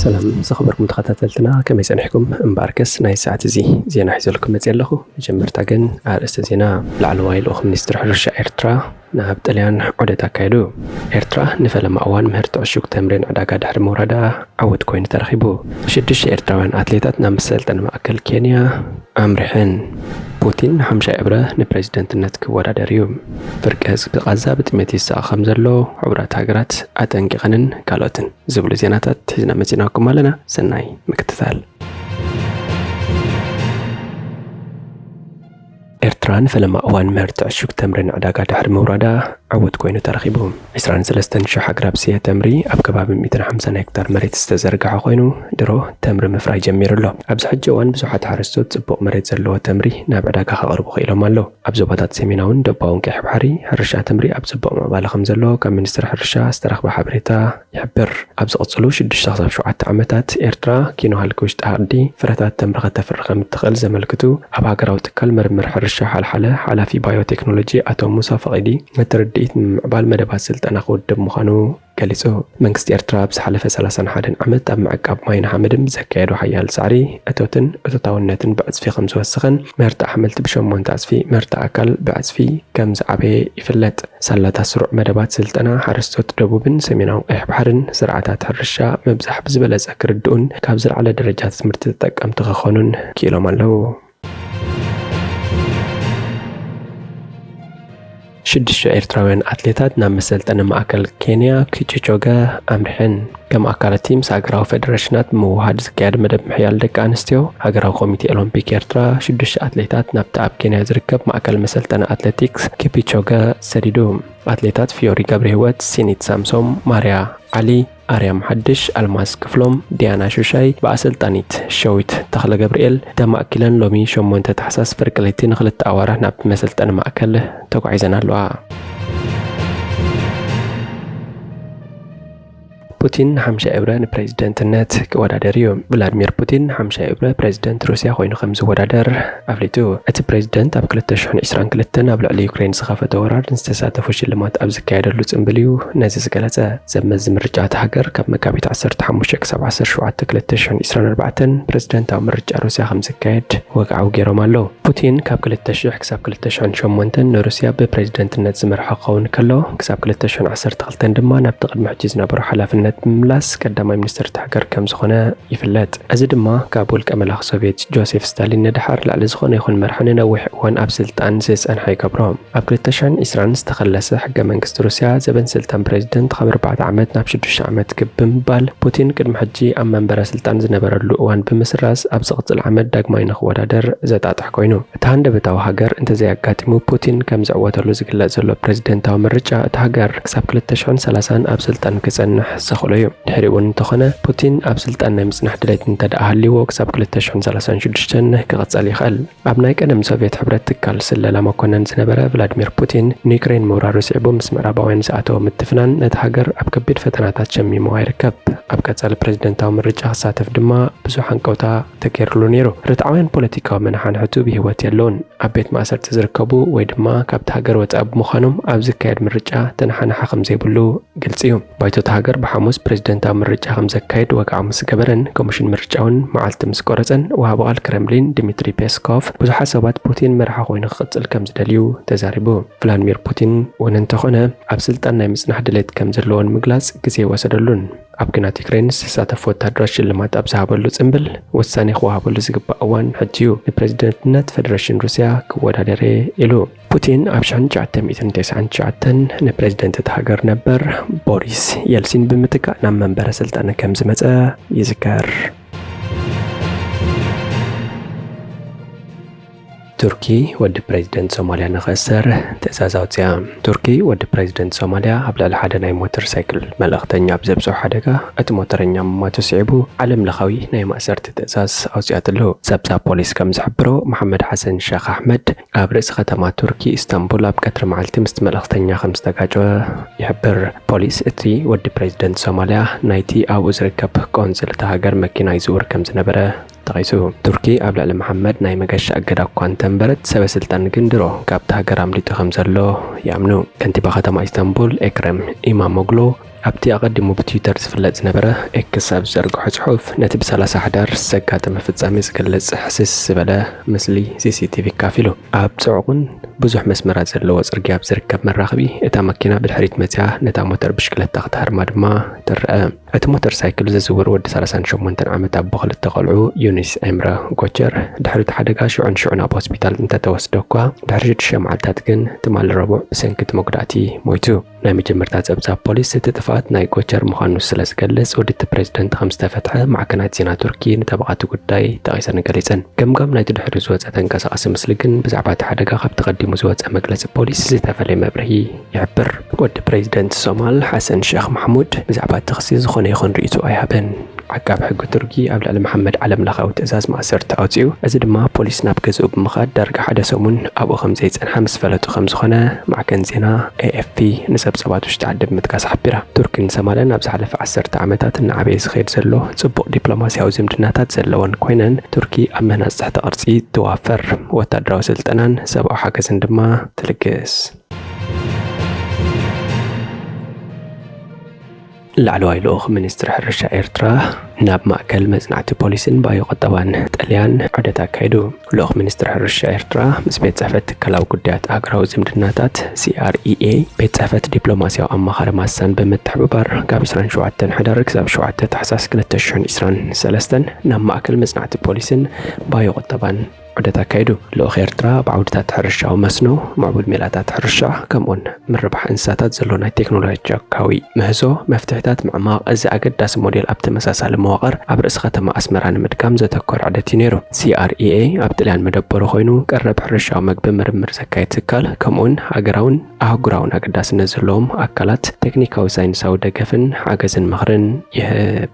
ሰላም ዝኸበርኩም ተኸታተልትና፣ ከመይ ጸኒሕኩም? እምበኣርከስ ናይ ሰዓት እዚ ዜና ሒዘልኩም መጽየ ኣለኹ። መጀመርታ ግን ኣርእስተ ዜና። ላዕለዋይ ልኡኽ ሚኒስትሪ ሕርሻ ኤርትራ ናብ ጥልያን ዑደት ኣካየዱ። ኤርትራ ንፈለማ እዋን ምህርቲ ዕሹግ ተምሪ ንዕዳጋ ድሕሪ ምውራዳ ዕዉት ኮይኑ ተረኺቡ። ሽዱሽተ ኤርትራውያን ኣትሌታት ናብ መሰልጠኒ ማእከል ኬንያ ኣምሪሐን። ፑቲን ንሓምሻይ እብረ ንፕሬዝደንትነት ክወዳደር እዩ። ፍርቂ ህዝቢ ቓዛ ብጥሜት ይሳቐ ከም ዘሎ ሕቡራት ሃገራት ኣጠንቂቐንን ካልኦትን ዝብሉ ዜናታት ሒዝና መጺናኩም ኣለና። ሰናይ ምክትታል። ኤርትራ ንፈለማ እዋን ምህርቲ ዕሹግ ተምሪ ንዕዳጋ ድሕሪ ምውራዳ ዕዉት ኮይኑ ተረኺቡ። ዕስራን ሰለስተን ሽሕ ኣግራብ ስየ ተምሪ ኣብ ከባቢ ሚእትን ሓምሳን ሄክታር መሬት ዝተዘርግሐ ኮይኑ፣ ድሮ ተምሪ ምፍራይ ጀሚሩ ኣሎ። ኣብዚ ሕጂ እዋን ብዙሓት ሓረስቶት ጽቡቕ መሬት ዘለዎ ተምሪ ናብ ዕዳጋ ከቕርቡ ክኢሎም ኣለዉ። ኣብ ዞባታት ሰሜናውን ደቡባውን ቀይሕ ባሕሪ ሕርሻ ተምሪ ኣብ ጽቡቕ ምዕባለ ከም ዘሎ ካብ ሚኒስትሪ ሕርሻ ዝተረኽበ ሓበሬታ ይሕብር። ኣብ ዝቕጽሉ ሽዱሽተ ክሳብ ሸውዓተ ዓመታት ኤርትራ ኪኖ ሃልኪ ውሽጢ ዓዲ ፍረታት ተምሪ ከተፍሪ ከም እትኽእል ዘመልክቱ ኣብ ሃገራዊ ትካል ምርምር ሕርሻ ሓልሓለ ሓላፊ ባዮቴክኖሎጂ ኣቶ ሙሳ ፈቒዲ ነቲ ርድኢት ንምምዕባል መደባት ስልጠና ክውድብ ምዃኑ ገሊጹ። መንግስቲ ኤርትራ ኣብ ዝሓለፈ ሰላሳን ሓደን ዓመት ኣብ ምዕቃብ ማይን ሓመድን ብዘካየዶ ሓያል ጻዕሪ እቶትን እቶታውነትን ብዕጽፊ ከም ዝወሰኸን ምህርቲ ኣሕምልቲ ብሸሞንተ ዕጽፊ ምህርቲ ኣካል ብዕጽፊ ከም ዝዓበየ ይፍለጥ። ሳላታት ስሩዕ መደባት ስልጠና ሓረስቶት ደቡብን ሰሜናውን ቀይሕ ባሕርን ስርዓታት ሕርሻ ምብዛሕ ብዝበለጸ ክርድኡን ካብ ዝለዓለ ደረጃ ትምህርቲ ተጠቀምቲ ክኾኑን ክኢሎም ኣለዉ። ሽዱሽተ ኤርትራውያን ኣትሌታት ናብ መሰልጠኒ ማእከል ኬንያ ኪቺቾገ ኣምሪሐን። ከም ኣካል እቲ ምስ ሃገራዊ ፌደሬሽናት ብምውሃድ ዝካየድ መደብ ምሕያል ደቂ ኣንስትዮ፣ ሃገራዊ ኮሚቴ ኦሎምፒክ ኤርትራ ሽዱሽተ ኣትሌታት ናብቲ ኣብ ኬንያ ዝርከብ ማእከል መሰልጠኒ ኣትሌቲክስ ኪፒቾገ ሰዲዱ። ኣትሌታት ፊዮሪ ገብረህይወት፣ ሲኒት ሳምሶም፣ ማርያ ዓሊ፣ ኣርያም ሓድሽ፣ ኣልማዝ ክፍሎም፣ ዲያና ሹሻይ ብኣሰልጣኒት ሸዊት ተኽለ ገብርኤል ተማእኪለን ሎሚ ሸሞንተ ታሕሳስ ፍርቂ ለይቲ ንኽልተ ኣዋርሕ ናብቲ መሰልጠኒ ማእከል ተጓዒዘን ኣለዋ። ፑቲን ንሓምሻይ እብረ ንፕሬዝደንትነት ክወዳደር እዩ። ቭላድሚር ፑቲን ንሓምሻይ እብረ ፕሬዝደንት ሩስያ ኮይኑ ከም ዝወዳደር ኣፍሊጡ። እቲ ፕሬዝደንት ኣብ ክልተ ሽሕን ዕስራን ክልተን ኣብ ልዕሊ ዩክሬን ዝኸፈተ ወራር ንዝተሳተፉ ሽልማት ኣብ ዝካየደሉ ጽምብል እዩ ነዚ ዝገለጸ። ሰብ መዚ ምርጫ እታ ሃገር ካብ መጋቢት ዓሰርተ ሓሙሽተ ክሳብ ዓሰርተ ሸውዓተ ክልተ ሽሕን ዕስራን ኣርባዕተን ፕሬዝደንታዊ ምርጫ ሩስያ ከም ዝካየድ ወግዓዊ ገይሮም ኣለዉ። ፑቲን ካብ ክልተ ሽሕ ክሳብ ክልተ ሽሕን ሸሞንተን ንሩስያ ብፕሬዝደንትነት ዝመርሖ ክኸውን ከሎ፣ ክሳብ ክልተ ሽሕን ዓሰርተ ክልተን ድማ ናብቲ ቅድሚ ሕጂ ዝነበሮ ሓላፍነት ብምምላስ ቀዳማይ ሚኒስትር እታ ሃገር ከም ዝኾነ ይፍለጥ። እዚ ድማ ካብ ውልቀ መላኺ ሶቭየት ጆሴፍ ስታሊን ንደሓር ልዕሊ ዝኾነ ይኹን መራሒ ንነዊሕ እዋን ኣብ ስልጣን ዝጸንሐ ይገብሮ። ኣብ ክልተ ሽሕን ዕስራን ዝተኸለሰ ሕገ መንግስቲ ሩስያ ዘበን ስልጣን ፕሬዝደንት ካብ ኣርባዕተ ዓመት ናብ ሽዱሽተ ዓመት ክብ ብምባል፣ ፑቲን ቅድሚ ሕጂ ኣብ መንበረ ስልጣን ዝነበረሉ እዋን ብምስራዝ፣ ኣብ ዝቕጽል ዓመት ዳግማይ ንኽወዳደር ዘጣጥሕ ኮይኑ። እቲ ሃንደበታዊ ሃገር እንተዘይኣጋጢሙ፣ ፑቲን ከም ዝዕወተሉ ዝግለጽ ዘሎ ፕሬዝደንታዊ ምርጫ፣ እታ ሃገር ክሳብ ክልተ ሽሕን ሰላሳን ኣብ ስልጣን ክጸንሕ ዘኽእሎ እዩ። ድሕሪኡ እውን እንተኾነ፣ ፑቲን ኣብ ስልጣን ናይ ምጽናሕ ድሌት እንተደኣ ሃልይዎ፣ ክሳብ ክልተ ሽሕን ሰላሳን ሽዱሽተን ክቕጸል ይኽእል። ኣብ ናይ ቀደም ሶቭየት ሕብረት ትካል ስለላ መኮነን ዝነበረ ቭላድሚር ፑቲን፣ ንዩክሬን ምውራሩ ስዒቡ ምስ ምዕራባውያን ዝኣተወ ምትፍናን ነታ ሃገር ኣብ ከቢድ ፈተናታት ሸሚምዋ ይርከብ። ኣብ ቀጻሊ ፕሬዝደንታዊ ምርጫ ክሳተፍ ድማ ብዙሕ ሃንቀውታ ተገይርሉ ነይሩ። ርትዓውያን ፖለቲካዊ መናሓንሕቱ ብህይወት የለውን። ኣብ ቤት ማእሰርቲ ዝርከቡ ወይ ድማ ካብቲ ሃገር ወጻኢ ብምዃኖም ኣብ ዝካየድ ምርጫ ተነሓናሒ ከም ዘይብሉ ግልጺ እዩ። ባይቶ እታ ሃገር ብሓሙስ ፕሬዝደንታዊ ምርጫ ከም ዘካይድ ወግዓዊ ምስ ገበረን ኮሚሽን ምርጫ እውን መዓልቲ ምስ ቆረጸን፣ ወሃቢ ቃል ክረምሊን ድሚትሪ ፔስኮቭ ብዙሓት ሰባት ፑቲን መራሒ ኮይኑ ክቕጽል ከም ዝደልዩ ተዛሪቡ። ቭላድሚር ፑቲን እውን እንተኾነ ኣብ ስልጣን ናይ ምጽናሕ ድሌት ከም ዘለዎን ምግላጽ ግዜ ኣይወሰደሉን። ኣብ ኲናት ዩክሬን ዝተሳተፉ ወታደራት ሽልማት ኣብ ዝሃበሉ ጽምብል፣ ውሳኔ ክወሃበሉ ዝግባእ እዋን ሕጂ እዩ። ንፕሬዝደንትነት ፌደሬሽን ሩስያ ክወዳደር እየ ኢሉ። ፑቲን ኣብ ሽሕን ትሽዓተ ሚእትን ተስዓን ትሽዓተን ንፕሬዝደንት እታ ሃገር ነበር ቦሪስ የልሲን ብምትካእ ናብ መንበረ ስልጣን ከም ዝመጸ ይዝከር። ቱርኪ ወዲ ፕሬዝደንት ሶማልያ ንኽእሰር ትእዛዝ ኣውፅኣ። ቱርኪ ወዲ ፕሬዝደንት ሶማልያ ኣብ ልዕሊ ሓደ ናይ ሞተር ሳይክል መልእኽተኛ ኣብ ዘብፅሖ ሓደጋ እቲ ሞተረኛ ምሟቱ ስዒቡ ዓለም ለኻዊ ናይ ማእሰርቲ ትእዛዝ ኣውፅኣትሉ። ፀብፃብ ፖሊስ ከም ዝሕብሮ፣ መሓመድ ሓሰን ሸኽ ኣሕመድ ኣብ ርእሲ ከተማ ቱርኪ ኢስታንቡል ኣብ ቀትሪ መዓልቲ ምስቲ መልእኽተኛ ከም ዝተጋጨወ ይሕብር። ፖሊስ እቲ ወዲ ፕሬዝደንት ሶማልያ ናይቲ ኣብኡ ዝርከብ ቆንስል እታ ሃገር መኪና ይዝውር ከም ዝነበረ ጠቒሱ። ቱርኪ ኣብ ልዕሊ መሓመድ ናይ መገሻ እገዳ እኳ እንተንበረት፣ ሰበ ስልጣን ግን ድሮ ካብቲ ሃገር ኣምሊጡ ከም ዘሎ ይኣምኑ። ከንቲባ ከተማ ኢስታንቡል ኤክረም ኢማሞግሉ ኣብቲ ኣቐዲሙ ብትዊተር ዝፍለጥ ዝነበረ ኤክስ ኣብ ዝዘርግሖ ጽሑፍ፣ ነቲ ብ30 ሕዳር ዘጋጠመ ፍጻሜ ዝገልጽ ሕስስ ዝበለ ምስሊ ሲ ሲ ቲ ቪ ኣካፊሉ። ኣብ ጽዑቕን ብዙሕ መስመራት ዘለዎ ጽርግያ ኣብ ዝርከብ መራኸቢ፣ እታ መኪና ብድሕሪት መጺኣ ነታ ሞተር ብሽክለታ ክትሃርማ ድማ ትረአ። እቲ ሞተር ሳይክል ዝዝውር ወዲ ሰላሳን ሸሞንተን ዓመት ኣቦ ክልተ ቆልዑ ዩኒስ ኤምረ ጎቸር፣ ድሕሪ እቲ ሓደጋ ሽዑን ሽዑ ናብ ሆስፒታል እንተተወስደ እኳ፣ ድሕሪ ሽዱሽተ መዓልታት ግን ትማሊ ረቡዕ ብሰንኪ እቲ መጉዳእቲ ሞይቱ። ናይ መጀመርታ ጸብጻብ ፖሊስ፣ እቲ ጥፍኣት ናይ ጎቸር ምዃኑ ስለ ዝገልጽ፣ ወዲ እቲ ፕሬዝደንት ከም ዝተፈትሐ ማዕከናት ዜና ቱርኪ ንጠበቓ እቲ ጉዳይ ጠቒሰን ገሊጸን። ገምጋም ናይቲ ድሕሪ ዝወጸ ተንቀሳቓሲ ምስሊ ግን፣ ብዛዕባ እቲ ሓደጋ ካብቲ ቀዲሙ ዝወጸ መግለጺ ፖሊስ ዝተፈለየ መብርሂ ይሕብር። ወዲ ፕሬዝደንት ሶማል ሓሰን ሸኽ ማሕሙድ ብዛዕባ እቲ ክሲ ዝኾነ ይኹን ርእይቶ ኣይሃበን። ዓቃቢ ሕጊ ቱርኪ ኣብ ልዕሊ መሓመድ ዓለም ለኻዊ ትእዛዝ ማእሰርቲ ኣውጺኡ። እዚ ድማ ፖሊስ ናብ ገዝኡ ብምኻድ ዳርጋ ሓደ ሰሙን ኣብኡ ከም ዘይጸንሐ ምስ ፈለጡ ከም ዝኾነ ማዕከን ዜና ኤ ኤፍ ፒ ንጸብጻባት ውሽጢ ዓዲ ብምጥቃስ ሓቢራ። ቱርክን ሰማልን ኣብ ዝሓለፈ ዓሰርተ ዓመታት እናዓበየ ዝኸይድ ዘሎ ጽቡቕ ዲፕሎማስያዊ ዝምድናታት ዘለወን ኮይነን፣ ቱርኪ ኣብ ምህናጽ ትሕተ ቅርጺ ትዋፈር፣ ወታደራዊ ስልጠናን ሰብኣዊ ሓገዝን ድማ ትልግስ። ላዕለዋይ ልኡኽ ሚኒስትሪ ሕርሻ ኤርትራ ናብ ማእከል መጽናዕቲ ፖሊስን ባዮ ቁጠባን ጥልያን ዑደት ኣካይዱ። ልኡኽ ሚኒስትሪ ሕርሻ ኤርትራ ምስ ቤት ጽሕፈት ትካላዊ ጉዳያት ኣህጉራዊ ዝምድናታት፣ ሲ ኣር ኢ ኤ፣ ቤት ጽሕፈት ዲፕሎማስያዊ ኣማኻሪ ማሳን ብምትሕብባር፣ ካብ ዕስራን ሸውዓተን ሕዳር ክሳብ ሸውዓተ ታሕሳስ ክልተ ሽሕን ዕስራን ሰለስተን ናብ ማእከል መጽናዕቲ ፖሊስን ባዮ ቁጠባን ዑደት ኣካይዱ። ልኡኽ ኤርትራ ኣብ ዓውድታት ሕርሻዊ መስኖ፣ ምዕቡል ሜላታት ሕርሻ፣ ከምኡውን ምርባሕ እንስሳታት ዘሎ ናይ ቴክኖሎጂካዊ ምህዞ መፍትሕታት ምዕማቕ፣ እዚ ኣገዳሲ ሞዴል ኣብ ተመሳሳሊ መዋቕር ኣብ ርእሲ ከተማ ኣስመራ ንምድጋም ዘተኮረ ዑደት እዩ ነይሩ። ሲ ኣር ኢ ኤ ኣብ ጥልያን መደበሩ ኮይኑ፣ ቀረብ ሕርሻዊ መግቢ ምርምር ዘካየድ ትካል፣ ከምኡውን ሃገራውን ኣህጉራውን ኣገዳስነት ዘለዎም ኣካላት ቴክኒካዊ ሳይንሳዊ ደገፍን ሓገዝን ምኽርን ይህብ።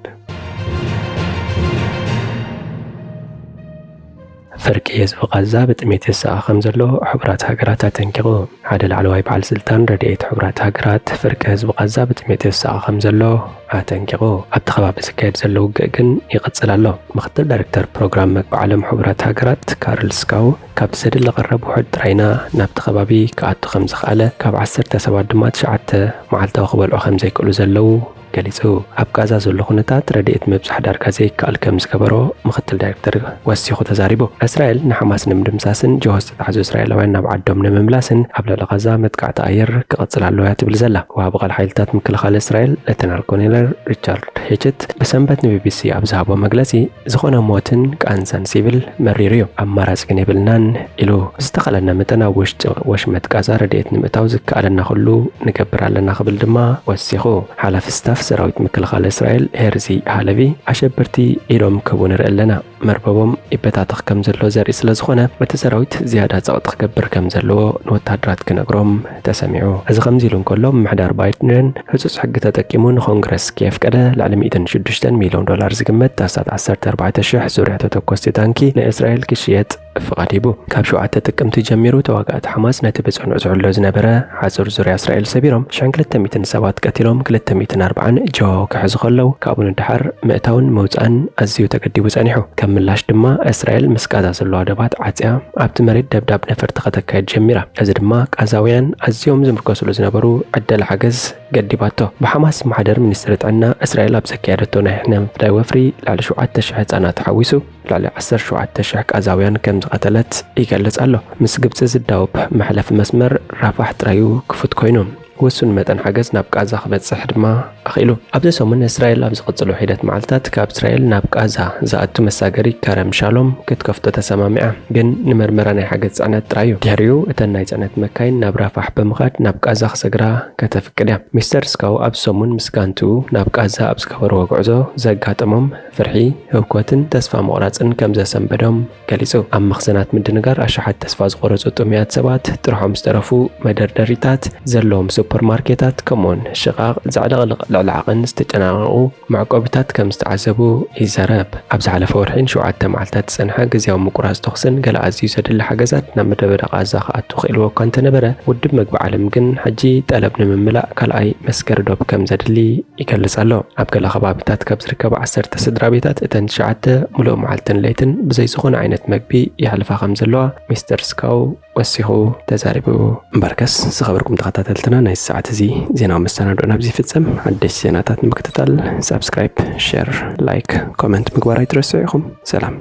ፍርቂ ህዝቢ ቃዛ ብጥሜት ይሳቐ ከም ዘሎ ሕቡራት ሃገራት ኣጠንቂቑ። ሓደ ላዕለዋይ በዓል ስልጣን ረድኤት ሕቡራት ሃገራት፣ ፍርቂ ህዝቢ ቃዛ ብጥሜት ይሳቐ ከም ዘሎ ኣጠንቂቑ። ኣብቲ ከባቢ ዝካየድ ዘሎ ውግእ ግን ይቕጽል ኣሎ። ምኽትል ዳይሬክተር ፕሮግራም መግቢ ዓለም ሕቡራት ሃገራት ካርል ስካው፣ ካብቲ ዘድሊ ቀረብ ውሑድ ጥራይና ናብቲ ከባቢ ክኣቱ ከም ዝኸኣለ፣ ካብ ዓሰርተ ሰባት ድማ ትሽዓተ መዓልታዊ ክበልዑ ከም ዘይክእሉ ዘለዉ ገሊጹ። ኣብ ጋዛ ዘሎ ኩነታት ረድኤት ምብጻሕ ዳርጋ ዘይከኣል ከም ዝገበሮ ምኽትል ዳይሬክተር ወሲኹ ተዛሪቡ። እስራኤል ንሓማስ ንምድምሳስን ጅሆ ዝተታሕዙ እስራኤላውያን ናብ ዓዶም ንምምላስን ኣብ ልዕሊ ጋዛ መጥቃዕቲ ኣየር ክቕጽል ኣለዎ እያ ትብል ዘላ። ወሃቢ ቃል ሓይልታት ምክልኻል እስራኤል ሌተናል ኮሎኔል ሪቻርድ ሄችት ብሰንበት ንቢ ቢ ሲ ኣብ ዝሃቦ መግለጺ፣ ዝኾነ ሞትን ቃንዛን ሲቪል መሪር እዩ፣ ኣማራጺ ግን የብልናን ኢሉ። ብዝተኻእለና መጠን ኣብ ውሽጢ ወሽመጥ ጋዛ ረድኤት ንምእታው ዝከኣለና ኩሉ ንገብር ኣለና ክብል ድማ ወሲኹ። ሓላፊ ስታፍ ሰራዊት ምክልኻል እስራኤል ሄርዚ ሃለቪ፣ ኣሸበርቲ ኢዶም ክህቡ ንርኢ ኣለና፣ መርበቦም ይበታተኽ ከም ዘሎ ዘርኢ ስለ ዝኾነ፣ እቲ ሰራዊት ዝያዳ ጸቕጢ ክገብር ከም ዘለዎ ንወታደራት ክነግሮም ተሰሚዑ። እዚ ከምዚ ኢሉ እንከሎ፣ ምምሕዳር ባይደን ህጹጽ ሕጊ ተጠቂሙ ንኮንግረስ ከየፍቀደ ልዕሊ ሚእትን ሽዱሽተን ሚልዮን ዶላር ዝግመት ኣስታት ዓሰርተ ኣርባዕተ ሽሕ ዙርያ ተተኮስቲ ታንኪ ንእስራኤል ክሽየጥ ፍቓድ ሂቡ። ካብ ሸውዓተ ጥቅምቲ ጀሚሩ ተዋጋእቲ ሓማስ ነቲ ብጽኑዕ ዝሕሎ ዝነበረ ሓጹር ዙርያ እስራኤል ሰቢሮም፣ ሽሕን ክልተ ሚእትን ሰባት ቀቲሎም፣ ክልተ ሚእትን ኣርባዓን ጅሆ ክሕዙ ከለዉ፣ ካብኡ ንደሓር ምእታውን ምውጻእን ኣዝዩ ተገዲቡ ጸኒሑ። ከም ምላሽ ድማ እስራኤል ምስ ጋዛ ዘለዋ ዶባት ዓጽያ ኣብቲ መሬት ደብዳብ ነፈርቲ ከተካይድ ጀሚራ። እዚ ድማ ጋዛውያን ኣዝዮም ዝምርኮስሉ ዝነበሩ ዕድል ሓገዝ ገዲባቶ። ብሓማስ ዝመሓደር ሚኒስትሪ ጥዕና እስራኤል ኣብ ዘካየደቶ ናይ ሕነ ምፍዳይ ወፍሪ ልዕሊ ሸውዓተ ሽሕ ህጻናት ሓዊሱ ልዕሊ ዓሰርተ ሸውዓተ ሽሕ ጋዛውያን ከም ዝቐተለት ይገልጽ ኣሎ። ምስ ግብጺ ዝዳወብ መሕለፊ መስመር ራፋሕ ጥራዩ ክፉት ኮይኑ፣ ውሱን መጠን ሓገዝ ናብ ጋዛ ክበጽሕ ድማ ኣኽኢሉ። ኣብዚ ሰሙን እስራኤል ኣብ ዝቕጽሉ ሒደት መዓልታት ካብ እስራኤል ናብ ጋዛ ዝኣቱ መሳገሪ ከረም ሻሎም ክትከፍቶ ተሰማሚዓ፣ ግን ንመርመራ ናይ ሓገዝ ጽዕነት ጥራዩ። ድሕሪኡ እተን ናይ ጽዕነት መካይን ናብ ራፋሕ ብምኻድ ናብ ጋዛ ክሰግራ ከተፍቅድ እያ። ሚስተር ስካው ኣብ ሰሙን ምስ ጋንትኡ ናብ ጋዛ ኣብ ዝገበርዎ ጉዕዞ ዘጋጠሞም ፍርሒ፣ ህውከትን ተስፋ ምቑራጽን ከም ዘሰንበዶም ገሊጹ። ኣብ መኽዘናት ምድንጋር ኣሽሓት ተስፋ ዝቖረጹ ጥሙያት ሰባት ጥርሖም ዝተረፉ መደርደሪታት ዘለዎም ሱፐርማርኬታት፣ ከምኡውን ሽቓቕ ዘዕለቕልቕ ልዕሊ ዓቐን ዝተጨናነቑ መዕቆቢታት ከም ዝተዓዘቡ ይዛረብ። ኣብ ዝሓለፈ ወርሒ ንሸውዓተ መዓልታት ዝጸንሐ ግዝያዊ ምቁራጽ ተኹስን ገለ ኣዝዩ ዘድሊ ሓገዛት ናብ ምድረ በዳ ቃዛ ክኣቱ ክኢልዎ እኳ እንተነበረ፣ ውድብ መግቢ ዓለም ግን ሕጂ ጠለብ ንምምላእ ካልኣይ መስገሪ ዶብ ከም ዘድሊ ይገልጽ ኣሎ። ኣብ ገለ ከባቢታት ካብ ዝርከባ ዓሰርተ ስድራ ቤታት እተን ትሽዓተ ምሉእ መዓልትን ለይትን ብዘይ ዝኾነ ዓይነት መግቢ የሕልፋ ከም ዘለዋ ሚስተር ስካው ወሲኹ ተዛሪቡ። እምበርከስ ዝኸበርኩም ተኸታተልትና፣ ናይ ሰዓት እዚ ዜናዊ መሰናድኦና ኣብዚ ይፍጸም። ሓደሽቲ ዜናታት ንምክትታል ሳብስክራይብ፣ ሸር፣ ላይክ፣ ኮመንት ምግባር ኣይትረስዑ ኢኹም። ሰላም።